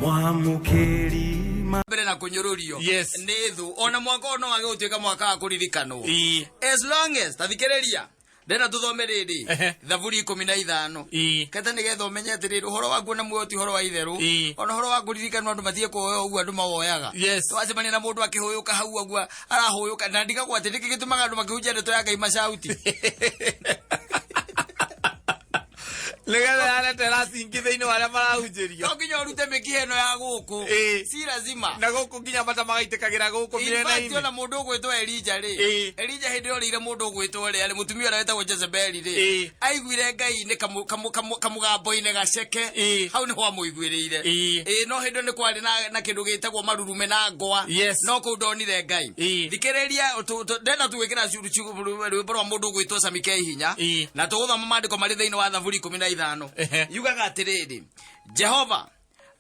Mwamũkĩri ma Mbere na kũnyũrũrio nĩ thũ, ona mwaka ũyũ no wage gũtuĩka mwaka wa kũririkanwo as long as, tathikĩrĩria, ndĩrenda tũthome rĩrĩ Thaburi 15 kata nĩgetha ũmenye atĩrĩrĩ, ũhoro wa kuona muoyo ti ũhoro wa itherũ, ona ũhoro wa kũririkanwo andũ matige kuoya ũguo andũ mawoyaga. Twacemania na mũndũ akĩhũyũka hau ũguo arahũyũka, na ndigagwo atĩ nĩkĩ gĩtũmaga andũ makĩhunjia ndeto ya Ngai macauti. Nĩgetha yarete racingi thĩinĩ wa arĩa marahunjĩrio. No nginya ũrute mĩkiha ĩno ya gũkũ. Si lazima. Na gũkũ nginya mata magaitĩkagĩra gũkũ. In fact, mĩena-inĩ. Ona mũndũ ũgwĩtwo Elija rĩ, Elija hĩndĩ ĩyo orĩire mũndũ ũgwĩtwo rĩ, arĩ mũtumia ũrĩa wetagwo Jezebeli rĩ, aiguire Ngai nĩ kamũgambo-inĩ gaceke, hau nĩho amũiguĩrĩire. Ĩĩ, no hĩndĩ ĩyo nĩ kwarĩ na kĩndũ gĩtagwo marurume na ngwa, no kũu ndonire Ngai. Thikĩrĩria, ndĩrenda tũgwĩkĩra rwĩmbo rwa mũndũ ũgwĩtwo Samike Hinya, na tũgũthoma maandĩko marĩ thĩinĩ wa Thaburi 15. Yugaga atĩrĩrĩ, Jehova,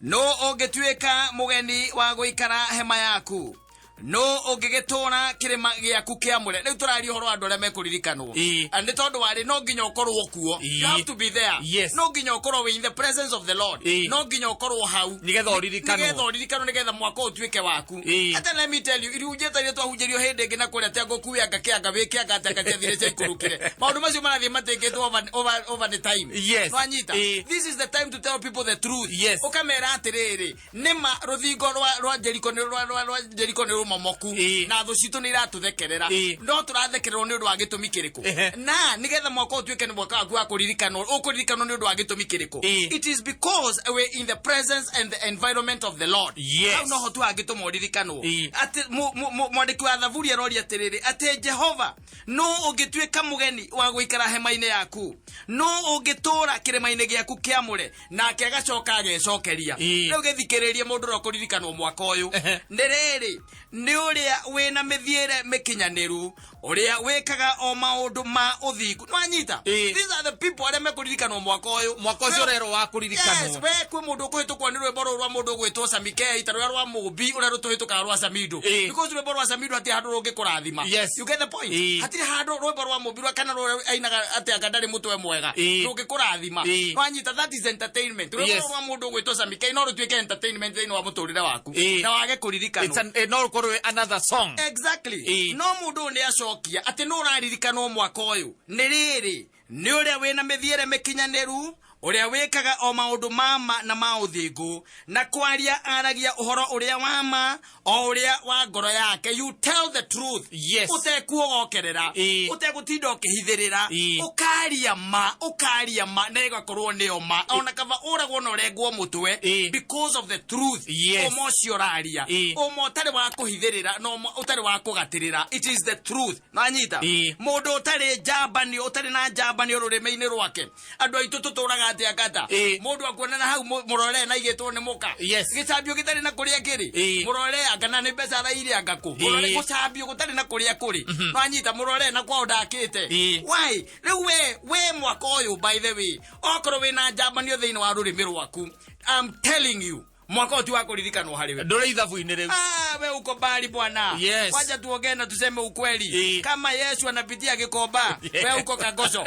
nũ ũngĩtuĩka mũgeni wa gũikara hema yaku? Nũ ũngĩgĩtũũra kĩrĩma gĩaku kĩamũre? Rĩu tũraria ũhoro wa andũ arĩa mekũririkanwo. Na nĩ tondũ warĩ no nginya ũkorwo kuo. You have to be there. No nginya ũkorwo wĩ in the presence of the Lord. No nginya ũkorwo hau Nĩgetha ũririkanwo. Nĩgetha ũririkanwo, nĩgetha mwaka ũyũ ũtuĩke waku. Ate let me tell you, irunjĩte iria twahunjĩrio hĩndĩ ĩngĩ na kũrĩa tia ngũkuĩ anga kĩanga wĩ kĩanga atĩ anga ciathire ciaikũrũkire, maũndũ macio marathiĩ matĩkĩtwo over the time. Nwanyita? This is the time to tell people the truth. Ũkamera atĩrĩrĩ, nĩma rũthingo rwa Jeriko nĩ rwa Jeriko nĩ rũmomoku, na thũ citũ nĩ iratũthekerera, no tũrathekererwo nĩ ũndũ wa gĩtũmi kĩrĩkũ? Na nĩgetha mwaka ũyũ ũtuĩke nĩ mwaka waku wa kũririkanwo, ũkũririkanwo nĩ ũndũ wa gĩtũmi kĩrĩkũ? It is because we in the presence and the environment of the Lord. Hau noho tu hangĩtũma ũririkanwo. Atĩ mwandĩki wa Thaburi aroria atĩrĩrĩ, atĩ Jehova, nũ ũngĩtuĩka mũgeni wa gũikara hema-inĩ yaku? Nũ ũngĩtũũra kĩrĩma-inĩ gĩaku kĩamũre? Nake agacoka agecokeria. Rĩu gĩthikĩrĩrie, mũndũ ũrĩa ũkũririkanwo mwaka ũyũ nĩ rĩrĩ, nĩ ũrĩa wĩna mĩthiĩre mĩkinyanĩru, ũrĩa wĩkaga o maũndũ ma ũthingu. Nĩwanyita? These are the people arĩa mekũririkanwo mwaka ũyũ. Mwaka ũcio ũrerwo wa kũririkanwo. Yes, we kwĩ mũndũ ũkũhĩtũkwo nĩ rwĩmbo rũrũ rwa mũndũ ũgwĩtwo Samikei, ta rũrĩa rwa Mũmbi ũrĩa rũtũhĩtũkaga rwa Samido. Because rwĩmbo rwa Samido hatirĩ handũ rũngĩkũrathima. You get the point? Hatirĩ handũ rwĩmbo rwa Mũmbi rwa kana rũrĩa ainaga atĩ anga ndarĩ mũtwe mwega rũngĩkũrathima. Wanyita? That is entertainment. Rwĩmbo rũrũ rwa mũndũ ũgwĩtwo Samikei no rũtuĩke entertainment thĩinĩ wa mũtũrĩre waku na wage kũririkanwo. No rũkorwo wĩ another song. Exactly. No mũndũ ũyũ nĩ acokia atĩ nũ ũraririkanwo mwaka ũyũ? Nĩ rĩrĩ, nĩ ũrĩa wĩna mĩthiĩre mĩkinyanĩru, ũrĩa wĩkaga o maũndũ ma ma na ma ũthingu, na kwaria aragia ũhoro ũrĩa wa ma, o ũrĩa wa ngoro yake. You tell the truth ũtekuogokerera, ũtegũtinda ũkĩhithĩrĩra, ũkaria ma, ũkaria ma na ĩgakorwo nĩyo ma, ona kaba ũragwo na ũrengwo mũtwe because of the truth. Ũma ũcio ũraria, ũma ũtarĩ wa kũhithĩrĩra na ũma ũtarĩ wa kũgatĩrĩra, it is the truth. Nanyita? Mũndũ ũtarĩ njambanio, ũtarĩ na njambanio rũrĩmĩ-inĩ rwake. Andũ aitũ tũtũraga atĩa ngata? Mũndũ akuonana hau, mũrore na igĩtwo nĩ mũka gĩcambio gĩtarĩ na kũrĩa kĩrĩ, mũrore anga na nĩ mbeca araire anga kũ, mũrore gũcambio gũtarĩ na kũrĩa kũrĩ. Nwanyita? Mũrore na kwao ndakĩte. Why? Rĩu we mwaka ũyũ, by the way, okorwo wĩna njambanio thĩinĩ wa rũrĩmĩ rwaku, I'm telling you, mwaka ũyũ ti wa kũririkanwo harĩ we. Ndũrĩ ithabu-inĩ rĩu. Ah, we uko mbali bwana. Wacha tuongee na tuseme ukweli. Kama Yesu anapitia Gikomba, we uko Kangosho.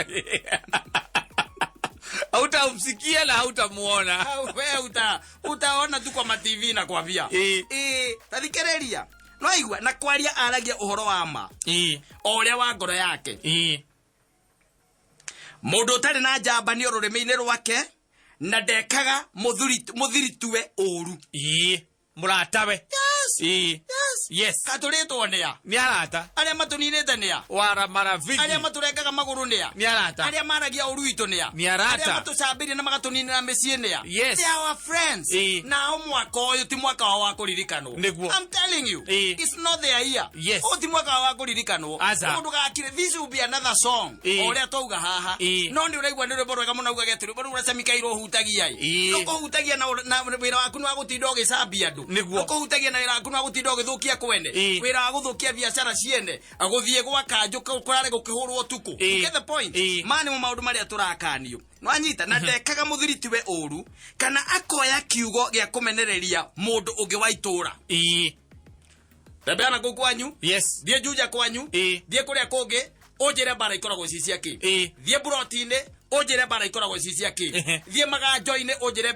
Hautamsikia na hautamuona. We utaona tu kwa ma TV na kwambia. Tathikĩrĩria. No na kwaria aragia ũhoro wa ma, o ũrĩa wa ngoro yake. Mũndũ ũtarĩ na njambanio rũrĩmĩ-inĩ rwake na ndekaga mũthiritue ũru. Mũratawe. Katũrĩtwo nĩa? Nĩ arata. Arĩa matũninĩte nĩa? Wara marafiki. Arĩa matũrengaga magũrũ nĩa? Nĩ arata. Arĩa maragia ũru witũ nĩa? Nĩ arata. Arĩa matũcambĩrie na magatũninĩra mĩciĩ nĩa? They are our friends. Nao mwaka ũyũ ti mwaka wao wa kũririkanwo. Nĩguo. I'm telling you, it's not their year. Ũyũ ti mwaka wao wa kũririkanwo. Aca. Ũguo ndũgakire, this will be another song, o ũrĩa twauga haha. No nĩ ũraigua nĩ rwĩmbo rwega mũno, augage atĩ rwĩmbo rũu rwa Samikairwo ũhutagia ĩ. Rũkũhutagia na wĩra waku nĩ wa gũtinda ũgĩcambia andũ. Rũkũhutagia na wĩra waku nĩ wa gũtinda ũgĩthũkia kwene, wĩra wa gũthũkia biacara ciene, gũthiĩ gwa kanjũ kũrarĩ gũkĩhũrwo ũtukũ. You get the point? Maya nĩmo maũndũ marĩa tũrakanio. Nwanyita? Na ndekaga mũthiritiwe ũru kana akoya kiugo gĩa kũmenereria mũndũ ũngĩ wa itũra. Tembeana kũu kwanyu, thiĩ Juja kwanyu, thiĩ kũrĩa kũngĩ, ũnjĩre mbara ikoragwo ci cia kĩ. Thiĩ buroti-inĩ. Ũnjĩre mbara ikoragwo ci cia kĩ. Thiĩ maganjo-inĩ ũnjĩre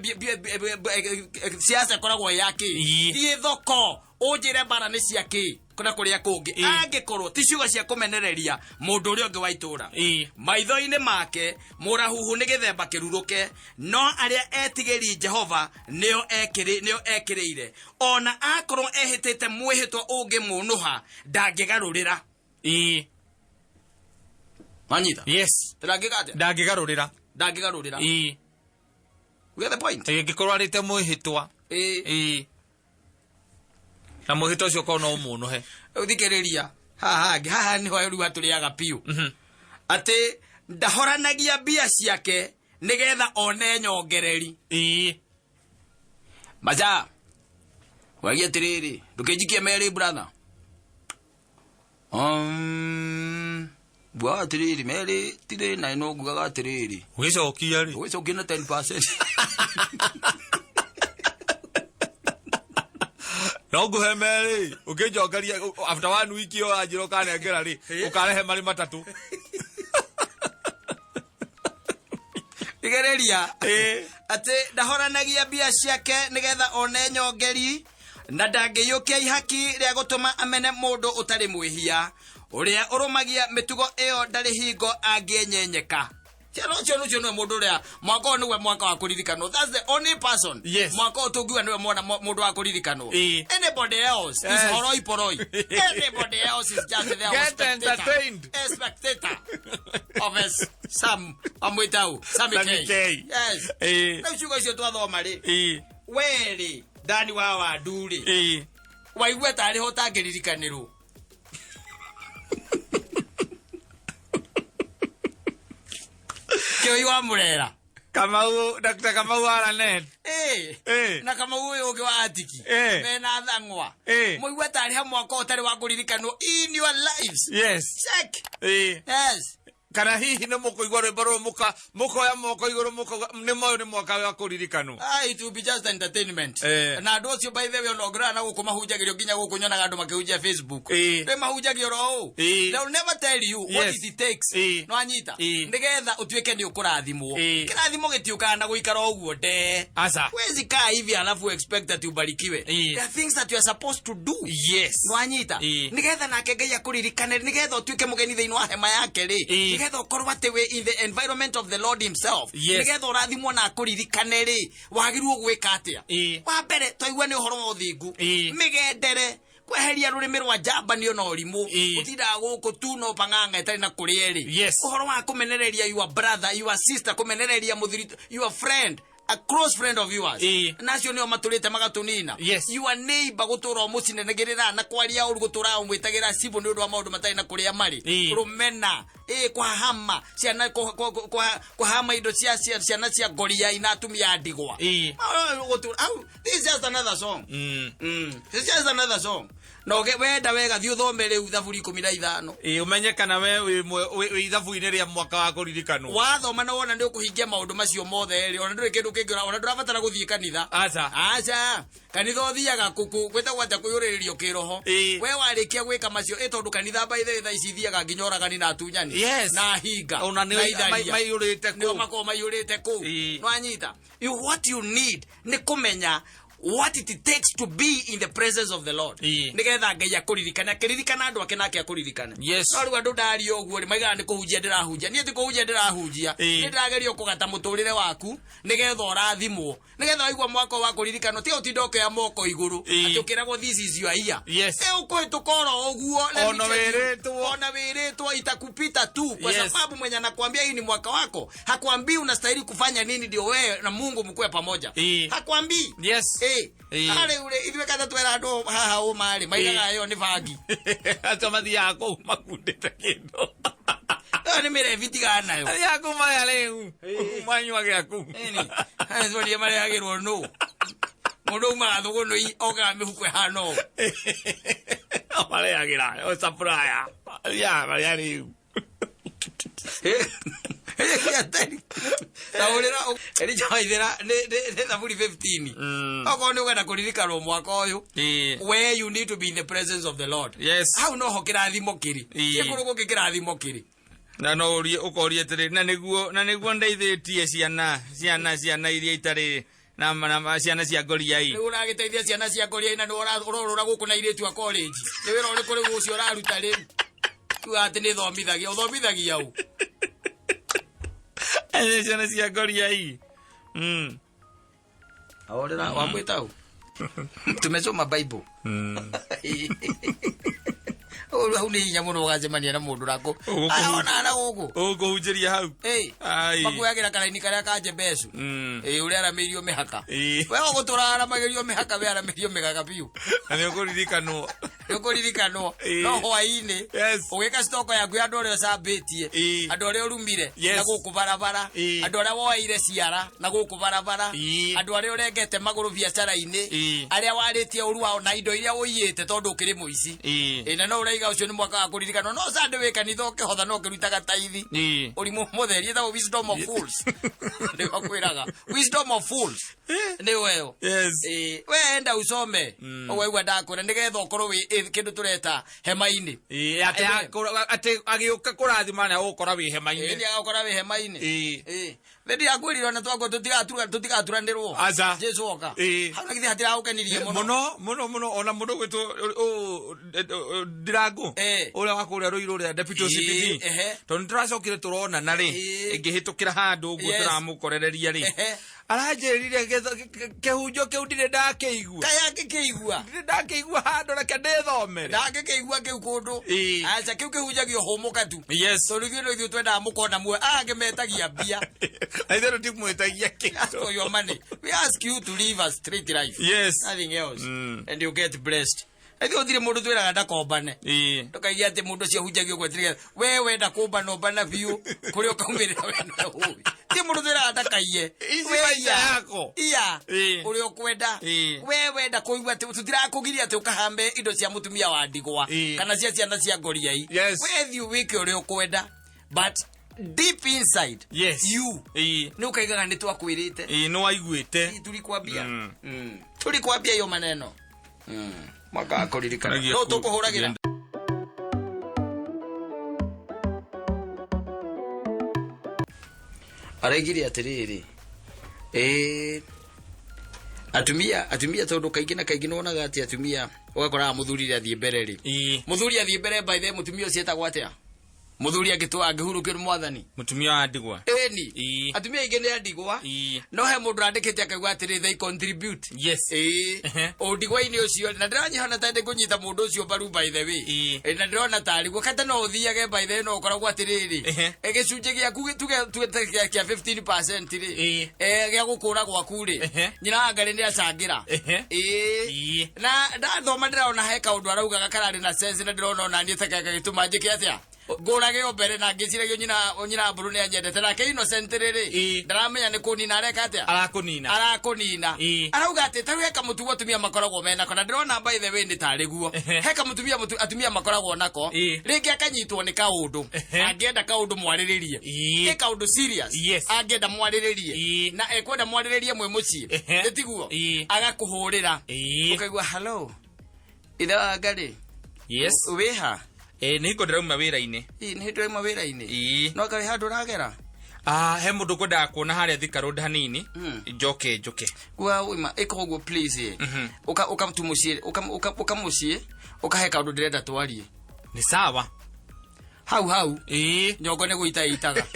siasa ĩkoragwo ĩ ya kĩ. Thiĩ thoko ũnjĩre mbara nĩ cia kĩ na kũrĩa kũngĩ. Angĩkorwo ti ciugo cia kũmenereria mũndũ ũrĩa ũngĩ wa itũra. Maitho-inĩ make mũrahuhu nĩ gĩthemba kĩrurũke, no arĩa etigĩri Jehova nĩo nĩo ekĩrĩire. Ona akorwo ehĩtĩte mwĩhĩtwa ũngĩmũnũha, ndangĩgarũrĩra. Wanyita? Yes. Ndangĩka atĩa? Ndangĩgarũrĩra. Ndangĩgarũrĩra. You get the point? Ĩngĩkorwo arĩte mwĩhĩtwa. Na mwĩhĩtwa ũcio ũkorwo no ũmũnũhe. Rĩu thikĩrĩria haha hangĩ, haha nĩho rĩu hatũrĩaga biũ. Atĩ ndahoranagia mbia ciake nĩgetha one nyongereri. Macha, wagia atĩrĩrĩ, ndũkĩnjikie merĩ brother. Ngugaga atĩrĩrĩ, merĩ ti thĩna, no ngugaga atĩrĩrĩ. Ũgĩcokia rĩ? Ũgĩcokia na 10%. No nguhe merĩ, ũkĩnjokeria after 1 week ĩyo wanjĩra ũkanengera rĩ, ũkarehe marĩ matatũ. Thikĩrĩria. Atĩ ndahoranagia mbia ciake nĩgetha one nyongeri, na ndangĩiyũkia ihaki rĩa gũtũma amene mũndũ ũtarĩ mwĩhia. Ũrĩa ũrũmagia mĩtugo ĩyo ndarĩ hingo angĩenyenyeka. Ciana ũcio ũcio nĩwe mũndũ ũrĩa mwaka ũyũ nĩwe mwaka wa kũririkanwo. That's the only person. Mwaka ũyũ tũngiuga nĩwe mwana mũndũ wa kũririkanwo. Anybody else is horoi poroi. Anybody else is just there. Get spectator. entertained. A spectator of a Sam amwĩta ũ? Sammy Sammy K. K. Yes. Rĩu ciugo icio twathoma rĩ. Werĩ Dani wa Wandu rĩ. Waigua tarĩ ho ũtangĩririkanĩrwo. Kĩoi wa Mũrera. Kamau, Dr. Kamau wa Lanet. Na Kamau ũyũ ũngĩ wa Atiki. Mena thang'wa. Mũigua tarĩ ha mwaka ũtarĩ wa kũririkanwo in your lives. Check. Yes. Kana hihi nĩ mũkũigua rwĩmbo rũrũ mũkoya moko igũrũ mũkauga nĩ moyo nĩ mwaka wa kũririkanwo. It will be just entertainment. Na andũ acio by the way ona ũngĩrora na gũkũ mahunjagĩrio nginya gũkũ nyonaga andũ makĩhunjia Facebook. Rĩ mahunjagio oro ũũ. They will never tell you what it takes. No anyita. Nĩgetha ũtuĩke nĩ ũkũrathimwo. Kĩrathimo gĩtiũkaga na gũikara ũguo nde. Aca. Huwezi kaa hivi alafu expect that ubarikiwe. There are things that you are supposed to do. No anyita. Nĩgetha nake Ngai akũririkane, nĩgetha ũtuĩke mũgeni thĩinĩ wa hema yake rĩ. Nĩgetha ũkorwo atĩ wĩ in the environment of the Lord himself. Nĩgetha ũrathimwo na akũririkane rĩ, wagĩrĩirwo gwĩka atĩa? Wa mbere twaigua nĩ ũhoro wa ũthingu. Mĩgendere, kweheria rũrĩmĩ rwa njambanio na ũrimũ. Ũtindaga gũkũ tu no pang'ang'a ĩtarĩ na kũrĩa ĩrĩ. Ũhoro wa kũmenereria your brother, your sister, kũmenereria mũthiri, your friend, a close friend of yours. Na acio nĩo matũrĩte magatunina. Your neighbor gũtũra ũmũcinanagĩrĩra na kwaria ũru gũtũra ũmwĩtagĩra cibũ nĩ ũndũ wa maũndũ matarĩ na kũrĩa marĩ. Rũmena, kũhahama, ciana, kũhahama indo cia, cia, ciana cia ngoria ina atumia a ndigwa. Gũtũra, au, this is just another song. This is just another song. Na wenda wega thiĩ ũthome rĩu thaburi 15. Ũmenye kana we wĩ ithabu-inĩ rĩa mwaka wa kũririkanwo. Wathoma na wona nĩ ũkũhingia maũndũ macio mothe rĩ, ona ndũrĩ kĩndũ kĩngĩ, ona ndũrabatara gũthiĩ kanitha. Aca. Aca. Kanitha ũthiaga gwĩtagwo atĩa kũiyũrĩrĩrio kĩroho. We warĩkia gwĩka macio, tondũ kanitha by the way thaa ici ithiaga nginya oragani na atunyani. Na hinga. Ona nĩ Na itharia. maiyũrĩte Nĩo kũu. makoragwo maiyũrĩte kũu. Nĩwanyita? What you need nĩ kũmenya what it takes to be in the presence of the Lord. Nĩgetha Ngai akũririkane, akĩririkana andũ ake nake akũririkane. No rĩu andũ ndaria ũguo rĩ, maigaga nĩ kũhunjia ndĩrahunjia. Niĩ ti kũhunjia ndĩrahunjia. Niĩ ndĩrageria kũgata mũtũrĩre waku nĩgetha ũrathimwo. Nĩgetha waigua mwaka wa kũririkanwo, tiga ũtinde ũkĩoya moko igũrũ. Atĩ ũkĩragwo this is your year. Ũkũhĩtũka oro ũguo, let me Ona tell you. wĩrĩtwo. Ona wĩrĩtwo itakupita tu. Kwa sababu mwenye anakuambia hii ni mwaka wako, hakuambii unastahili kufanya nini ndio wewe na Mungu mkue pamoja. Hakuambii. Arĩ ure, ithuĩ kata twera andũ haha ũma rĩ, maigaga ĩyo nĩ bangi. Acio mathiaga kũu makundĩte kĩndũ. Ĩyo nĩ mĩrebi tigana nayo. Mathiaga kũu marĩa rĩu. Manyuagĩra kũu. Ĩni. Haha nĩ marehagĩrwo nũ. Mũndũ umaga thũgũnũi okaga mĩhuko ĩhana ũũ. Marehagĩra, o supplier. Mathiaga marĩa rĩu. Elijah Waithera nĩ thaburi 15. Okorwo nĩ ũkwenda kũririkanwo mwaka ũyũ, where you need to be in the presence of the Lord. Hau noho kĩrathimo kĩrĩ. Gĩkũrũ gũkĩ kĩrathimo kĩrĩ. Na no ũrie ũkoria atĩrĩ, na nĩguo ndeithĩtie ciana iria itarĩ na ciana cia ngoriai. Rĩu ũragĩteithia ciana cia ngoriai na nĩ ũrorũra gũkũ na airĩtu a college. Nĩ wĩra ũrĩkũ rĩu ũcio ũraruta rĩu? Tuga atĩ nĩ thomithagia, ũthomithagia ũ? Ĩ, ciana cia ngoriai. Ahorera wamwĩta ũ? Tumesoma Bible. Hau nĩ hinya mũno ũgacemania na mũndũ rakũ. Ona na gũkũ. Ũkũhunjĩria hau. Ĩ, Ai. makuoyagĩra karaini karĩa ka Jembecu. Ĩ, ũrĩa aramĩirio mĩhaka. We ũgũtũra aramagĩrio mĩhaka, we aramĩirio mĩgaka biũ. Na nĩ ũkũririkanwo. Nĩ ũkũririkanwo. No hwaĩ-inĩ ũgĩka stoko yaku ya andũ arĩa ũcambĩtie, andũ arĩa ũrumire na gũkũ barabara, andũ arĩa woeire ciara na gũkũ barabara, andũ arĩa ũrengete magũrũ biacara-inĩ, arĩa warĩtie ũru wao na indo iria ũiyĩte tondũ ũkĩrĩ mũici. Ĩ, na no ũraiga ũcio nĩ mwaka wa kũririkanwo, no Sunday wĩ kanitha ũkĩhotha no ũkĩrutaga taithi. Ũrimũ mũtheri ĩtagwo wisdom of fools. Nĩguo kwĩraga wisdom of fools nĩ weyo. Ĩ, we enda usome ũguo aigua ndakwĩra nĩgetha ũkorwo wĩ kĩndũ tũreta hema-inĩ. Ĩ, atĩ agĩũka kũrathima na ũgũkora wĩ hema-inĩ. Nĩ agakora wĩ hema-inĩ. Ĩ, nĩ ndirakwĩrire ona twakwa tũtigaturanĩrwo. Aca. Jesu oka. Hau na githĩ hatiragũkenirie mũno? Mũno mũno mũno, ona mũndũ gwĩtwo Ndirangũ ũrĩa wa kũrĩa Rũirũ, ũrĩa deputy OCPD, tondũ nĩ tũracokire tũronana rĩ, ngĩhĩtũkĩra handũ ũguo, tũramũkorereria rĩ, aranjĩrire kĩhunjo kĩu ndirĩ ndakĩigua. Kaĩ angĩkĩigua? Ndirĩ ndakĩigua handũ, reke ndĩthomere. Ndangĩkĩigua kĩu kũndũ. Aca, kĩu kĩhunjagio hũmũka tu. Tondũ ithuĩ no ithuĩ twendaga mũkona muoyo, aya angĩ metagia mbia. Na ithuĩ tũtimwĩtagia kĩndũ. For your money. We ask you to live a straight life. Nothing else. And you get blessed. Ithuĩ gũtirĩ mũndũ twĩraga ndakombane. Ndũkaigue atĩ mũndũ ũcio ahunjagia ũguo atĩrĩ, we wenda kũmbana ũmbana biũ kũrĩa ũkaumĩrĩra we nĩwe ũĩ. Ti mũndũ twĩraga ndakaiye. Ici We maisha iya. yako. Iya. Ũrĩa ũkwenda. We wenda kũigua atĩ tũtirakũgiria atĩ ũkahambe indo cia mũtumia wa ndigwa kana cia ciana cia ngoriai. We thiĩ wĩke ũrĩa ũkwenda. But deep inside you nĩ ũkaigaga nĩ twakwĩrĩte. Ĩ, nĩ waiguĩte. Tulikwambia. Tulikwambia hiyo maneno. Mwaka wa kũririkana. Nagia No tũkũhũragĩra. Araigire atĩrĩrĩ, ĩ atumia tondũ kaingĩ na kaingĩ nĩwonaga atĩ atumia ũgakoraga mũthuri athiĩ mbere rĩ, mũthuri athiĩ mbere, by the way, mũtumia ũcio etagwo atĩa? Mũthuri angĩtũ angĩhurũkio nĩ mwathani. Mũtumia wa ndigwa. Ĩni. Atumia aingĩ nĩ andigwa. No he mũndũ andĩkĩte akauga atĩrĩ, they contribute. Ĩĩ. Ũndigwa-inĩ ũcio na ndĩranyihana ta ndĩ kũnyita mũndũ ũcio mbaru, by the way. Ĩ, na ndĩrona tarĩ guo kata no ũthiage, by the way, no ũkoragwo atĩrĩrĩ, ĩ, gĩcunjĩ gĩaku tuge ta kĩa 15% rĩ, gĩa gũkũra gwaku rĩ, nyina wa Ngarĩ nĩ acangĩra. Ĩĩ. Na ndathoma ndĩrona he kaũndũ araugaga kararĩ na sense, na ndĩrona ona niĩ ta gagĩtũma njĩke atĩa, ngũrage o mbere na ngĩciragio nyina mbũrũ nĩ anyendete nake Innocent rĩrĩ, ndaramenya nĩ kũnina areka atĩa. Arakũnina. Arakũnina. Arauga atĩ tarĩu he kamũtugo atumia makoragwo menako, na ndĩrona by the way nĩ tarĩ guo. He kamũtumia atumia makoragwo nako. Rĩngĩ akanyitwo nĩ kaũndũ, angĩenda kaũndũ mwarĩrĩrie, ĩ kaũndũ serious, angĩenda mwarĩrĩrie na ekwenda mwarĩrĩrie mwĩ mũciĩ, ĩtiguo? Agakũhũrĩra, ũkaigua, "Hello, ithe wa Ngarĩ." Yes. Wĩha? Ĩ, nĩ hingo ndĩrauma wĩra-inĩ. Ĩ, nĩ hĩndĩ ũrauma wĩra-inĩ? Ĩĩ. No karĩ handũ ũragera? Ah, he mũndũ ngwendaga kuona harĩa Thika Road hanini, njoke njũke. Gwa wima ĩka ũguo please, ĩ. Ũka tu mũciĩ, ũka mũciĩ, ũkahe kaũndũ ndĩrenda twarie. Nĩ sawa. Hau hau. Nyongo nĩ gũita itaga.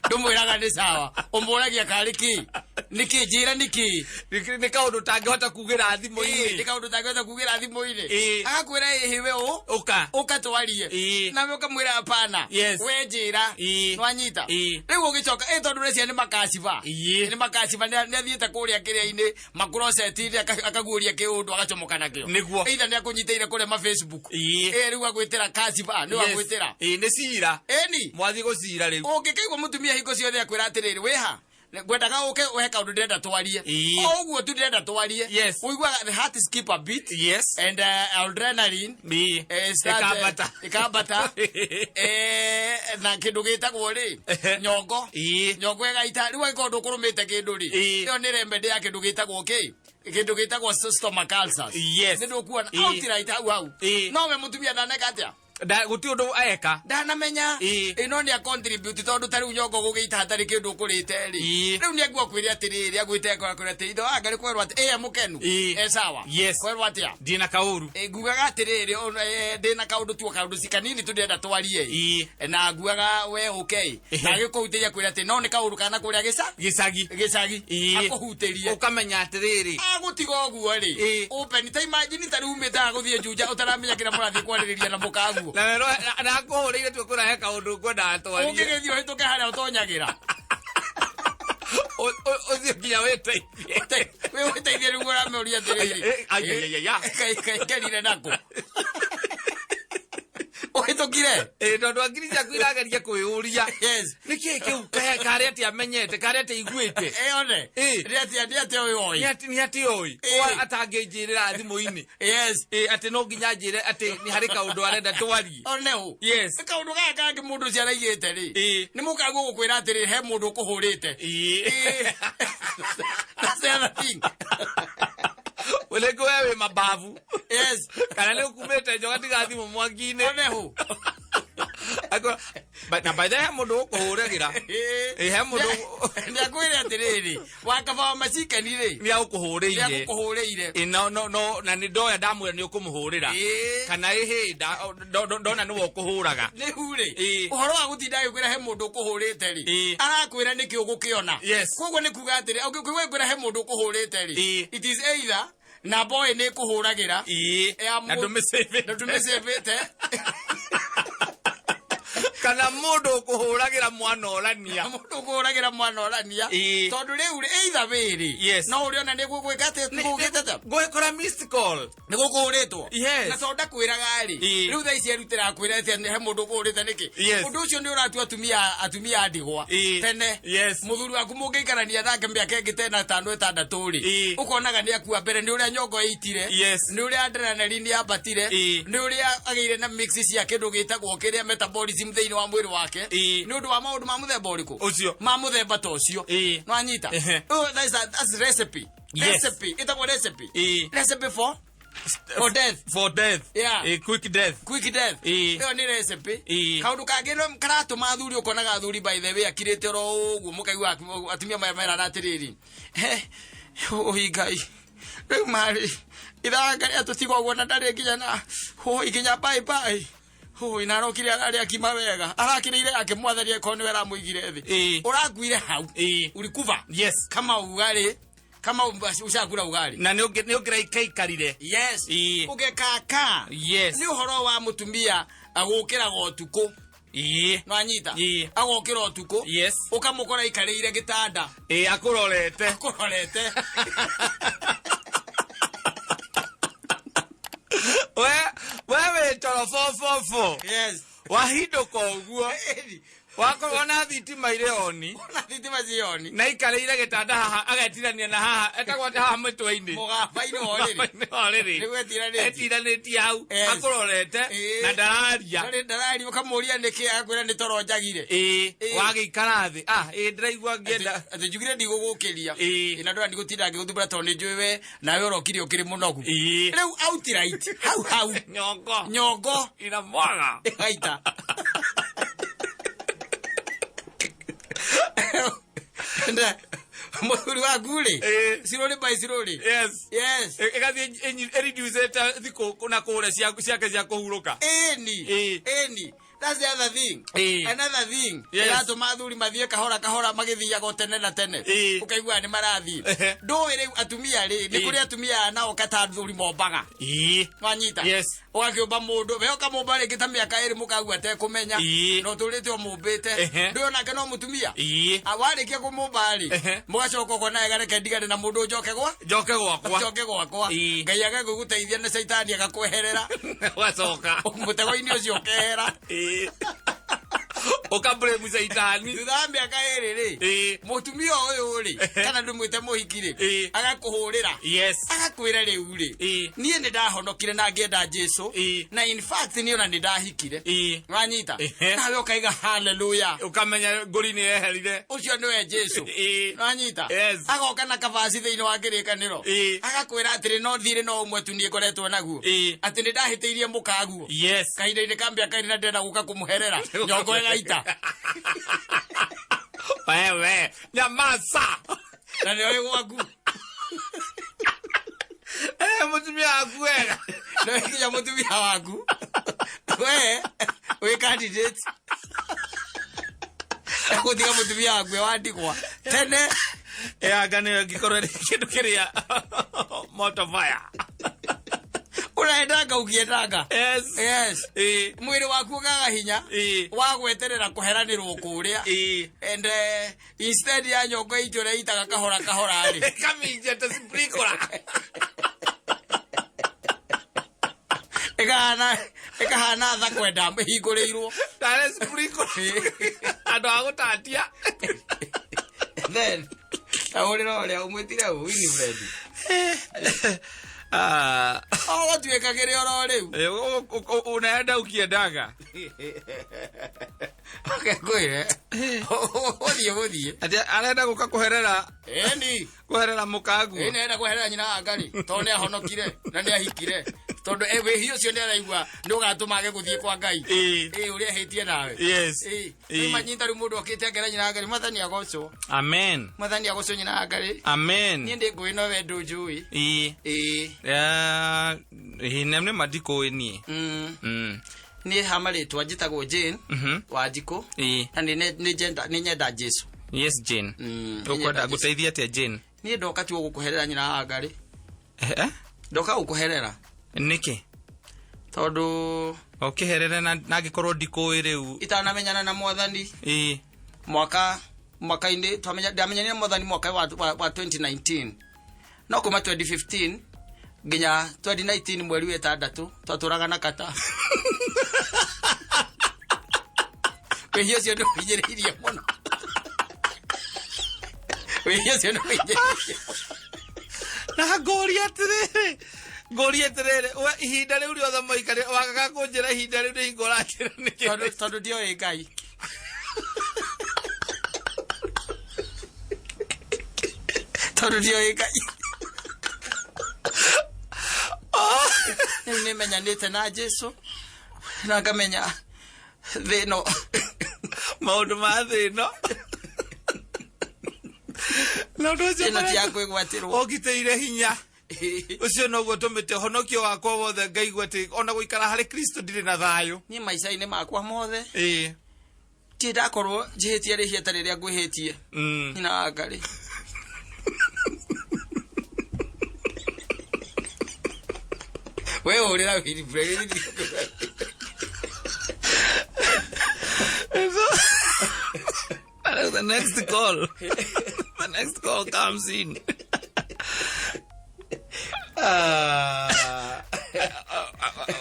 Ndũmwĩraga nĩ sawa, ũmũragia karĩ kĩ, nĩ kĩ, njĩra nĩ kĩ. Nĩ kaũndũ ũtangĩhota kugĩra Ĩ, thimũ-inĩ. nĩ kaũndũ ũtangĩhota kugĩra thimũ-inĩ. Agakwĩra, "Ĩhĩ, we ũ Ũka. Ũka twarie." Nawe ũkamwĩra, "Hapana, we njĩra." Nwanyita? Rĩu ũgĩcoka ĩ tondũ rĩcia nĩ makaciba. Nĩ makaciba, nĩ athiĩte kũrĩa kĩrĩa-inĩ makuroceti-inĩ, akaguũria kĩũndũ agacomoka nakĩo. Either nĩ akũnyitĩire kũrĩa ma Facebook. Ĩ, rĩu agwĩtĩra kaciba nĩ wagwĩtĩra. Ĩ, nĩ cira. Ĩni. Mwathiĩ gũcira rĩu. Ũngĩkaigua mũtumia hingo ciothe akwĩra atĩrĩrĩ, "Wĩha? Ngwendaga ũke ũhe kaũndũ ndĩrenda twarie." O ũguo tu ndĩrenda twarie. Ũiguaga the heart skip a beat. And adrenaline start, Ĩkambata. Ĩkambata. Na kĩndũ gĩtagwo rĩ, nyongo. Nyongo ĩgaita. Rĩu angĩkorwo ndũkũrũmĩte kĩndũ rĩ, ĩyo nĩ remedy ya kĩndũ gĩtagwo kĩ? Kĩndũ gĩtagwo stomach ulcers. Nĩ ndũkuona outright hau hau. No we mũtumia ndaneka atĩa? Gũtirĩ ũndũ eka. Ndanamenya. Ĩĩ. Ĩ, no nĩ contribute tondũ ta rĩu nyongo gũgĩita hatarĩ kĩndũ ũkũrĩte rĩ. Ĩĩ. Rĩu nĩ angua kwĩre atĩrĩrĩ, agwĩte akwĩra atĩ ithe wa ngarĩ kwerwo atĩ ĩ mũkenu. Ĩĩ. E sawa. Yes. Kwerwo atĩa? Ndina kaũru. Ĩ, ngugaga atĩrĩrĩ, ona, ndĩna kaũndũ tuo kaũndũ ci kanini tu ndĩrenda twarie. Ĩĩ. Na ngugaga we ũke. Na agĩkũhutĩria kwĩra atĩ no nĩ kaũndũ kana kũrĩa gĩca Gĩcagi. Gĩcagi. Ĩĩ. Akũhutĩrie. Ũkamenya atĩrĩrĩ. Agũtiga ũguo rĩ. Ĩĩ. Open ta imagine ta rĩu umĩte haha gũthiĩ Juja ũtaramenya kĩrĩa mũrathiĩ kwarĩrĩria na mũkaguo. Na wero na akũhũrĩire tu kwĩra he kaũndũ ngwendaga twarie. Ũngĩgĩthiĩ ũhĩtũke harĩa ũtonyagĩra. Ũthiĩ nginya wĩteithie. Wĩ wĩteithie nĩguo ũramũria atĩrĩrĩ. Ai, ai, ai, ai. Kaikarire nako. Ũhĩtũkire. Ĩ, tondũ akiri ciaku irageria kwĩyũria. Yes. Nĩ kĩĩ kĩu karĩa atĩ amenyete, karĩa atĩ aiguĩte? Ĩ one. Ĩ. Nĩ atĩa, nĩ atĩa ũyũ oĩ? Nĩ atĩ oĩ? Ĩ. Atangĩnjĩrĩra thimũ-inĩ. Yes. Ĩ, atĩ no nginya njĩre atĩ nĩ harĩ kaũndũ arenda twarie. One ũ. Yes. Nĩ kaũndũ gaka kangĩ mũndũ ũcio araigĩte rĩ. Ĩ. Nĩ mũkaguo gũkwĩra atĩrĩ he mũndũ ũkũhũrĩte. Ĩ. Ĩ. That's the other thing. Rĩngĩ we wĩ mababu. Yes. Kana nĩ ũkumĩte njoga tiga thimũ mwaki-inĩ. One hũ. Na by the way, he mũndũ ũkũhũragĩra. Ĩ, he mũndũ Nĩ akwĩre atĩrĩrĩ, wakaba wa macikani rĩ. Nĩ agũkũhũrĩire. Nĩ agũkũhũrĩire. Ĩ, no no no na nĩ ndoya ndamwĩra nĩ ũkũmũhũrĩra. Ĩ. Kana ĩhĩ ndona nĩwe ũkũhũraga. Rĩu rĩ, Ĩ. ũhoro wa gũtinda agĩkwĩra he mũndũ ũkũhũrĩte rĩ, Ĩ. arakwĩra nĩkĩ ũgũkĩona. Yes. Koguo nĩ kuga atĩrĩ, ũngĩkwĩra he mũndũ ũkũhũrĩte rĩ, Ĩ. it is either namba ĩyo nĩ ĩkũhũragĩra. Ĩ. Ya Na ndũmĩcĩvĩte. Na ndũmĩcĩvĩte. Kana mũndũ ũkũhũragĩra mwana orania. Mũndũ ũkũhũragĩra mwana orania. Ĩ. Tondũ rĩu rĩ, either way rĩ, Yes. no ũrĩona nĩ gũgwĩka atĩa, gũgĩte atĩa? Ngũgĩkora missed call. Nĩ gũkũhũrĩtwo. Yes. Na tondũ ndakwĩraga rĩ, Ĩ. rĩu thaa ici erutĩra akwĩra atĩ he mũndũ ũkũhũrĩte nĩkĩ? Yes. Ũndũ ũcio nĩ ũratua atumia a ndigwa. Ĩ. Tene. Yes. Mũthuri waku mũngĩikarania nake mĩaka ĩngĩ ta ĩna ĩtano ĩtandatũ rĩ, Ĩ. ũkonaga nĩ akua mbere nĩ ũrĩa nyongo ĩitire, Yes. nĩ ũrĩa adrenaline yambatire, Ĩ. nĩ ũrĩa agĩire na mix cia kĩndũ gĩtagwo kĩrĩa metabolism thĩinĩ wa mwĩrĩ wake, Ĩ. nĩ ũndũ wa maũndũ ma mũthemba ũrĩkũ? Ũcio. Ma mũthemba ta ũcio. Ĩ. Nĩwanyita? Ehe. Oh, that's recipe. Yes. Recipe. Ĩtagwo recipe. Ĩ. Recipe for death. For death. Yeah. A quick death. Quick death. Ĩ. Ĩyo nĩ recipe. Ĩ. Kaũndũ kangĩ no karatũma athuri, ũkonaga athuri by the way akirĩte oro ũguo, mũkaigua atumia maya merana atĩrĩrĩ, he ũhi Ngai, rĩu marĩ ithanga rĩa tũtigwo ũguo na ndarĩ nginya na hũi nginya bye bye, hũi na arokire ararĩa akima wega arakĩrĩire yake mwathani akorwo nĩwe aramũigire thĩ. Ĩ. Ũrakuire hau. Ĩ. Ulikufa Yes. kama ugali, kama ushakula ugali. Na nĩ ũngĩraikaikarire. Yes. Ĩ. Ũgekaka. Yes. Nĩ ũhoro wa mũtumia agũkĩraga ũtukũ. Ĩ. Nwanyita? Ĩ. Agokĩra ũtukũ. Yes. Ũkamũkora aikarĩire gĩtanda. Ĩ, akũrorete. Akũrorete. We wĩ toro 444. Yes. Wahindũka ũguo. Wakorwo na thitima irĩ oni. Ona thitima cioni. Na ikarĩire gĩtanda haha agetirania na haha etagwo atĩ haha mũtwe-inĩ. Mũgamba-inĩ wa ũrĩrĩ. Mũgamba-inĩ wa ũrĩrĩ. Nĩguo etiranĩtie. Etiranĩtie hau. Yes. Akũrorete Ĩ. na ndararia. Ndarĩ ndararia, ũkamũria nĩkĩ, agakwĩra nĩ toro njagire. Ĩ, Ĩ. wagĩikara thĩ. Ah, ĩ ndĩraigua ngĩenda. Atĩ njugire ndigũgũkĩria. Ĩ. Ĩ, na ndũra ndigũtinda ngĩgũthumbũra tondũ nĩ njũĩ we nawe ũrokire ũkĩrĩ mũnogu. Ĩ. Rĩu outright hau hau. Nyongo. Nyongo. Inamwaga. Ĩgaita. Mũthuri waku rĩ, Ĩ. slowly by slowly. Yes. Yes. Ĩgathiĩ ĩreducĩte thikũ na kũrĩa ciake cia kũhurũka. Ĩni. Ĩ. Ĩni. That's the other thing. Ĩ. Another thing. Yes. Ĩratũma athuri mathiĩ kahora kahora magĩthiaga o tene na tene. Ĩ. Ũkaigua nĩ marathiĩ. Ehe. Ndũĩ rĩu atumia rĩ, nĩ Ĩ. kũrĩ atumia nao kata athuri mombaga. Ĩ. Wanyita? Yes. Ũgakĩũmba mũndũ, we ũkamũmba rĩngĩ ta mĩaka ĩrĩ mũkagua atekũmenya. Ĩ. Na ũtũrĩte ũmũmbĩte. Ehe. Ndũĩ onake no mũtumia. Ĩ. Warĩkia kũmũmba rĩ, Ehe. mũgacoka ũkona wega reke ndigane na mũndũ njoke gwa Njoke gwakwa. njoke gwakwa. Ĩ. Ngai agagũgũteithia na caitani agakweherera. Wacoka. Mũtego-inĩ ũcio ũkehera. Ĩ. Ũka-blame caitani. Thutha wa mĩaka ĩrĩ rĩ, mũtumia ũyũ rĩ, kana ndũmwĩte mũhiki rĩ, agakũhũrĩra, agakwĩra rĩu rĩ, niĩ nĩ ndahonokire na ngĩenda Jesu, na in fact niĩ ona nĩ ndahikire. Wanyita? Nawe ũkaiga haleluya. Ũkamenya ngũri nĩ yeherire. Ũcio nĩwe Jesu. Wanyita? Yes. Agoka na kabaci thĩinĩ wa kĩrĩkanĩro, agakwĩra atĩrĩ, no thirĩ no ũmwe tu niĩ ngoretwo naguo, atĩ nĩ ndahĩtĩirie mũkaguo kahinda-inĩ ka mĩaka ĩrĩ na ndĩrenda gũka kũmũherera nyongo ĩgaita. Wewe nyamaza. Na nĩoĩ gwaku. Eh, mũtumia waku wega. Nĩoĩ nginya mũtumia waku we wĩ candidate gũtiga mũtumia waku e wandigwa tene. Anga nĩyo ĩngĩkorwo ĩrĩ kĩndũ kĩrĩa moto fire. Ũrendanga ũkĩendanga. Yes. Yes. Mwĩrĩ waku ũkaga hinya wa gweterera kũheranĩrwo kũrĩa, and instead ya nyongo itũ ũrĩa itaga kahora kahora rĩ, Ĩkaminja ta sprinkler. Ĩkahana tha kwenda ĩhingũrĩirwo. Tarĩ sprinkler andũ a gũtatia. Then ahũrĩra ũrĩa ũmwĩtire ũ Winifred. Ah. O gũtuĩkagĩre oro rĩu. Eh, unaenda ukiendaga. Ngwĩre ũthiĩ gũthiĩ. Atĩ arenda gũka kũherera? Ĩni. Kũherera mũkaguo. Ĩ, nĩarenda kweherera nyina wa Ngarĩ tondũ nĩ ahonokire na nĩ ahikire, tondũ wĩhia ũcio nĩ araigua nĩ ũgatũma age gũthiĩ kwa Ngai. Ĩ, ũrĩa ehĩtie nawe. Ĩ. Manyita rĩu mũndũ okĩte akera nyina wa Ngarĩ, Mwathani agocwo. Amen. Mwathani agocwo, nyina wa Ngarĩ. Amen. Niĩ ndĩ ngũĩ no we ndũnjũĩ. Ĩ. Ĩ, nĩ ma ndikũĩ niĩ. Niĩ ha marĩtwa njĩtagwo Jane Wanjikũ, na nĩ nyenda Jesu. Yes, Jane. Nĩ ũkwenda nyenda Jesu. ngũteithie atĩa, Jane? Niĩ ndoka tu gũkũherera nyina wa Ngarĩ. Eh? Ndoka gũkũherera. Nĩkĩ? Tondũ ũkĩherere na angĩkorwo ndikũĩ rĩu? Itanamenyana na Mwathani, mwaka-inĩ ndamenyanire na Mwathani mwaka wa 2019, no kuma 2015 nginya 2019 mweri wa ĩtandatũ twatũraga na kata. Wĩhia ũcio nĩ ũhinyĩrĩirie mũno, wĩhia ũcio nĩ ũhinyĩrĩirie. Na ngũria atĩrĩrĩ, we ihinda rĩu rĩothe mũikarĩ wagaga kũnjĩra ihinda rĩu nĩ hingo ũranjĩra nĩkĩ? Tondũ ndioĩ Ngai. Tondũ ndioĩ Ngai. Rĩu nĩmenyanĩte na Jesu na ngamenya thĩ ĩno maũndũ ma thĩ ĩno na ũndũ ũcio ĩno ti ya kwĩgwatĩrwo. Ũngitĩire hinya ũcio noguo tũmĩte ũhonokio wakwa wothe ngaigua atĩ ona gũikara harĩ Kristo ndirĩ na thayũ. Niĩ maica-inĩ makwa mothe ti ndakorwo njĩhĩtie rĩhia ta rĩrĩa ngwĩhĩtie, nyina wa Ngarĩ. We ũrĩra Winifred. The next call. The next call comes in. Ah.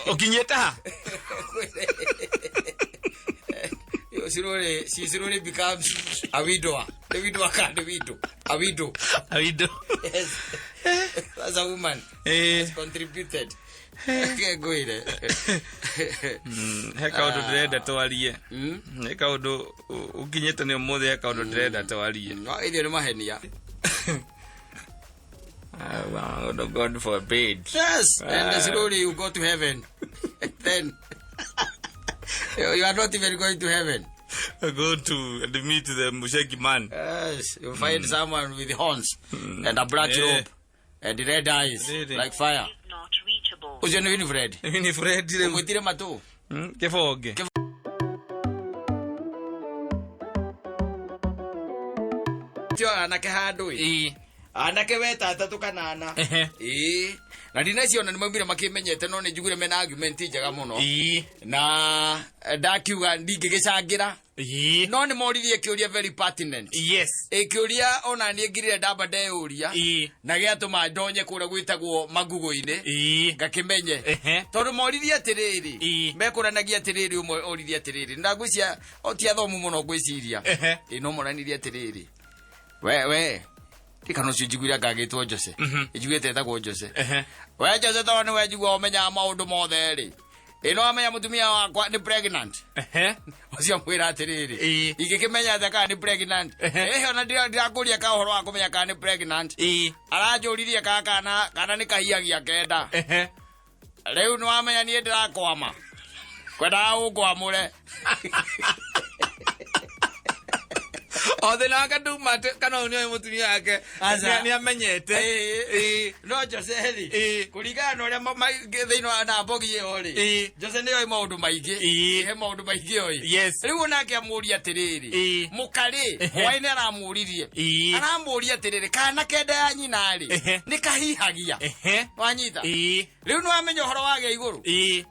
Ũkinyĩte ha? You slowly, she slowly becomes a widower. The widower can the widow. A widow. A widow. Yes. That's a woman. Has contributed. Ngwire. He kaũndũ ndĩrenda twarie. He kaũndũ ũkinyĩte nĩ ũmũthĩ, he kaũndũ ndĩrenda twarie. No ithuĩ nĩ mahenia. Ah, well, God forbid. Yes. And slowly you go to heaven. Then you are not even going to heaven. Go to and meet the Mushegi man. Yes. You find someone with horns and a black robe and red eyes Really? like fire. Not reachable. Ũcio nĩ Winifred. Ni Fred rĩu. Ũmwĩtire matũ. Kĩbonge. Tio anake handũ ĩ. Anake weta atatũ kana ana. Ĩĩ, na ndinaciona nĩ maumire makĩmenyete, no nĩ njiguire mena argument njega mũno. Na ndakiuga ndingĩgĩcangĩra, no nĩ moririe kĩũria very pertinent. Ĩ kĩũria ona niĩ ngirire ndamba ndeyũria na gĩatũma ndonye kũrĩa gwĩtagwo magugo-inĩ ngakĩmenye, tondũ moririe atĩrĩrĩ, mekũranagia atĩrĩrĩ, ũmwe oririe atĩrĩrĩ, na ngwĩcia o ti athomu mũno ngwĩciria. Ĩ no moranirie atĩrĩrĩ, we kana ũcio njiguire ngagĩtwo Jose, njiguĩte etagwo Jose. We Jose, tondũ nĩwe njigua ũmenyaga maũndũ mothe rĩ, ĩ no amenya mũtumia wakwa nĩ pregnant? Ũcio mwĩra atĩrĩrĩ, ingĩkĩmenya atĩa kana nĩ pregnant? Ĩhĩ, ona ndirakũria ka ũhoro wa kũmenya kana nĩ pregnant. Aranjũririe ka kana nĩ kahiagia kenda. Rĩu nĩ wamenya niĩ ndĩrakwama, kwendaga ũngwamũre. O thĩna wake nduma atĩ kana ũyũ nĩoĩ mũtumia wake. Aca. Nĩ amenyete. No Jose rĩ, kũringana na ũrĩa thĩinĩ wa na mbogi ĩyo rĩ, Jose nĩ oĩ maũndũ maingĩ. He maũndũ maingĩ oĩ. Rĩu onake amũria atĩrĩrĩ, mũkarĩ hwaĩ-inĩ aramũririe, aramũria atĩrĩrĩ, kana kenda ya nyina rĩ, nĩ kahihagia? Wanyita? Rĩu nĩ wamenya ũhoro wa gĩa igũrũ.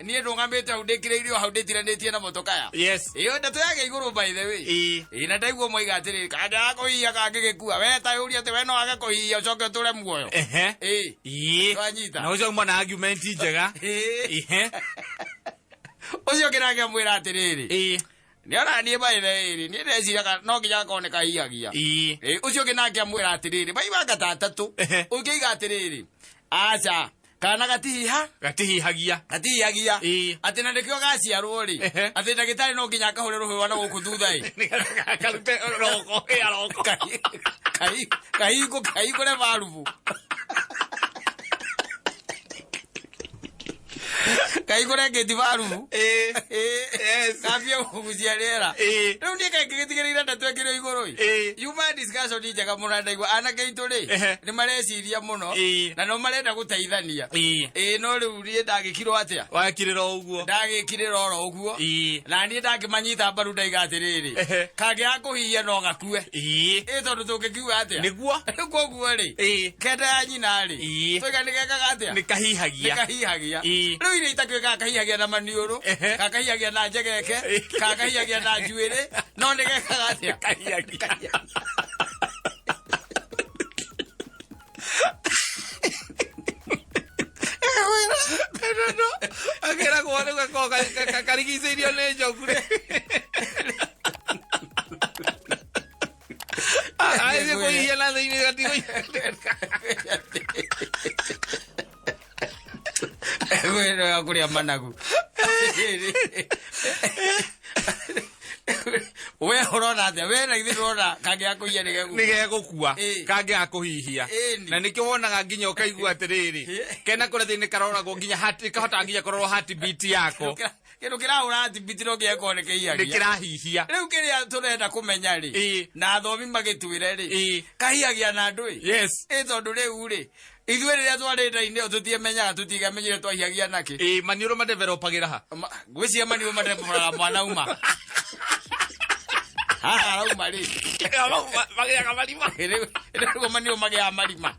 Niĩ ndũgamĩte hau ndĩkĩrĩirio hau ndĩtiranĩtie na motokaya. Ĩyo ndeto ya gĩa igũrũ, by the way. Ĩĩ, na ndaigua moiga atĩrĩrĩ, kanda kũhihia kangĩgĩkua, we ta ũria atĩ we no age kũhihia ũcoke ũtũre muoyo. Ĩĩ. Wanyita? Na ũcio uma na argument njega. Ũcio ũngĩ nake amwĩra atĩrĩrĩ, nĩ ona niĩ by the way rĩ, niĩ ndeciria no nginya gakorwo nĩ kahihagia. Ĩĩ, ũcio ũngĩ nake amwĩra atĩrĩrĩ, maibanga ta atatũ. Ũngĩ aiga atĩrĩrĩ, aca, kana gatihiha. Gatihihagia. Gatihihagia. Atĩ na nĩkĩo gaciarwo rĩ, atĩ ndagĩtarĩ no nginya akahũre rũhĩ na gũkũ thutha ĩ. Nĩgetha karute roko ĩ aroko. Kahingũre barubu, kahingũre ngĩti barubu. Kambie kũgucia rĩera. Rĩu niĩ kaingĩ gĩtigĩrĩire ndeto ĩkĩrĩ igũrũ ĩ. Yuma discussion njega mũno, na ndaigua anake aitũ rĩ, nĩ mareciria mũno na no marenda gũteithania. Ĩĩ, no rĩu niĩ ndagĩkirwo atĩa? Wakirĩra o ũguo. Ndagĩkirĩra oro ũguo. Na niĩ ndangĩmanyita mbaru, ndaiga atĩrĩrĩ, kangĩaga kũhihia no gakue. Ĩ tondũ tũngĩkiuga atĩa? Nĩguo. Rĩu koguo rĩ, kenda ya nyina rĩ, toiga nĩ gekaga atĩa? Nĩ kahihagia. Nĩ kahihagia. Rĩu iria itakĩũĩ kahihagia na maniũrũ, kahihagia na njegeke, kahihagia na njuĩrĩ, no nĩ gekaga atĩa? Kahihagia. No akĩragwo rĩu gakoragwo karigicĩirio nĩ njogu rĩ, agĩthiĩ kũhihia na thĩinĩ gatigũhihia. Kwĩna ya kũrĩa managu. We ũrona atĩa? We na ithuĩ ndũrona kangĩaga kũhihia nĩ gegũkua? Nĩ gegũkua. Kangĩaga kũhihia. Na nĩkĩo wonaga nginya ũkaigua atĩrĩrĩ, kena kũrĩa thĩinĩ karoragwo nginya kahotaga nginya kũrorwo heartbeat yako. Kĩndũ kĩrahũra heartbeat no nginya gĩkorwo nĩ nĩ kĩhihagia. Kĩrahihia. Rĩu kĩrĩa tũrenda kũmenya rĩ, na athomi magĩtwĩre rĩ, kahihagia na andũ ĩ. Ĩ tondũ rĩu rĩ, ithuĩ rĩrĩa twarĩ nda-inĩ ĩyo tũtiamenyaga, tũtingĩamenyire twahihagia nakĩ. Ĩĩ, maniũrũ madevelopagĩra ha? Ngwĩciria maniũrũ madevelopaga mwana uma haha arauma rĩ. Magĩaga marima. Rĩu nĩguo maniũrũ magĩaga marima.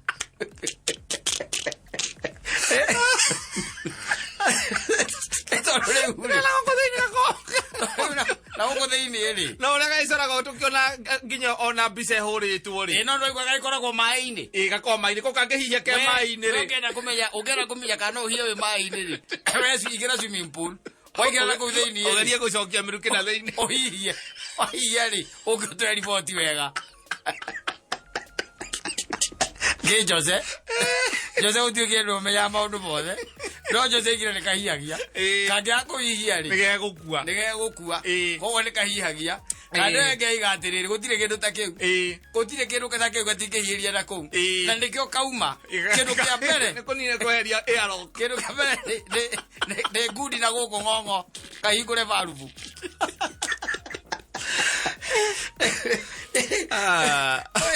Tondũ rĩu rĩ, Na gũkũ thĩinĩ na gũkũ thĩinĩ rĩ, na ũrĩa gagĩcoraga tũkĩona nginya ona mbica ĩhũrĩtwo rĩ. Ĩ no ndwaigua gagĩkoragwo maĩ-inĩ. Ĩ gakorwo maĩ-inĩ, kau kangĩhihia ke maĩ-inĩ We rĩ. Ũngĩenda kũmenya kana no ũhihe wĩ maĩ-inĩ rĩ, we ingĩra swimming pool, waingĩra na kũu thĩinĩ rĩ, ũgerie gũcokia mĩrukĩ na thĩinĩ. Ũhihie, wahihia rĩ, ũngĩtũhe riboti wega ngĩ Jose. Jose gũtuĩkire nĩ ũmenyaga maũndũ mothe, no Jose ingĩra nĩ kahihagia. Kangĩaga kũhihia rĩ, nĩ gegũkua. Nĩ gegũkua. Koguo nĩ kahihagia. Kana ngeiga atĩrĩrĩ, gũtirĩ kĩndũ ta kĩu. Gũtirĩ kĩndũ ta kĩu gatingĩhiĩria na kũu. Na nĩkĩo kauma kĩndũ kĩa mbere. Nĩ kũnina kweheria airlock. Kĩndũ kĩa mbere nĩ ngundi na gũkũ ng'ong'o kahingũre barubu.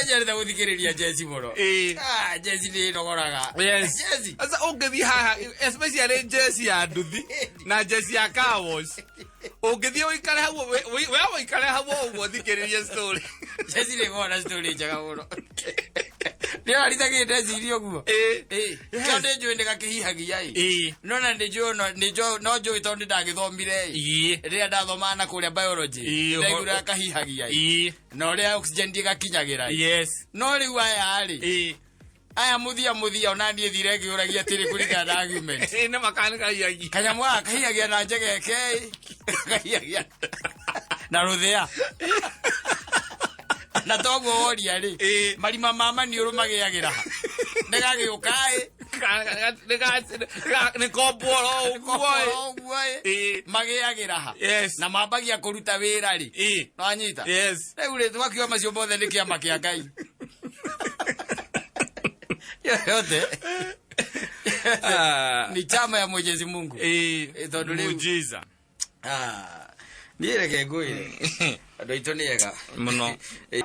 Nyendete gũthikĩrĩria Jesi mũno. Ah, Jesi nĩ ĩnogoraga. Jesi. Sasa ũngĩthiĩ haha, especially jesi ya nduthi na jesi ya car wash, ũngĩthiĩ ũikare hau, we ũikare hau o ũguo ũthikĩrĩrie story. Jesi nĩ ĩkoragwo na story njega mũno. Ndĩrarithagĩ ndeciria ũguo. Ĩĩ. Ĩĩ. Yes. Tondũ nĩ njũĩ nĩ gakĩhihagia ĩ. Ĩĩ. No na nĩ njũĩ no nĩ njũĩ no njũĩ tondũ nĩ ndagĩthomire ĩ. Ĩĩ. Rĩrĩa ndathomaga na kũrĩa biology. Ĩĩ, Ndaiguire kahihagia ĩ. Ĩĩ. Na ũrĩa oxygen ndĩgakinyagĩra ĩ. Yes. No rĩu aya rĩ. Ĩĩ. Aya mũthia mũthia ona niĩ thire ngĩũragia atĩrĩ kũringana na argument. Ĩĩ nĩ makanĩkahihagia. Kanyamũ gaka kahihagia na njegeke ĩ. Kahihagia na rũthĩa. Na toguo woria rĩ. Ĩĩ. Marima ma maniũrũ magĩagĩra ha? Nĩ gagĩũka ĩ. Nĩ kombwo oro ũguo ĩ. Ũguo ĩ. Ĩĩ. Magĩagĩra ha? Yes. Na mambagia kũruta wĩra rĩ. Ĩĩ. Nĩwanyita? Yes. Rĩu rĩ twakiuga macio mothe nĩ kĩama kĩa Ngai. Yote. Ah. Ni chama ya Mwenyezi Mungu. Ĩĩ. Ĩ, tondũ rĩu- Muujiza. Ah. Niĩ reke ngwĩre. Andũ aitũ nĩ ega. Mũno. Ĩ.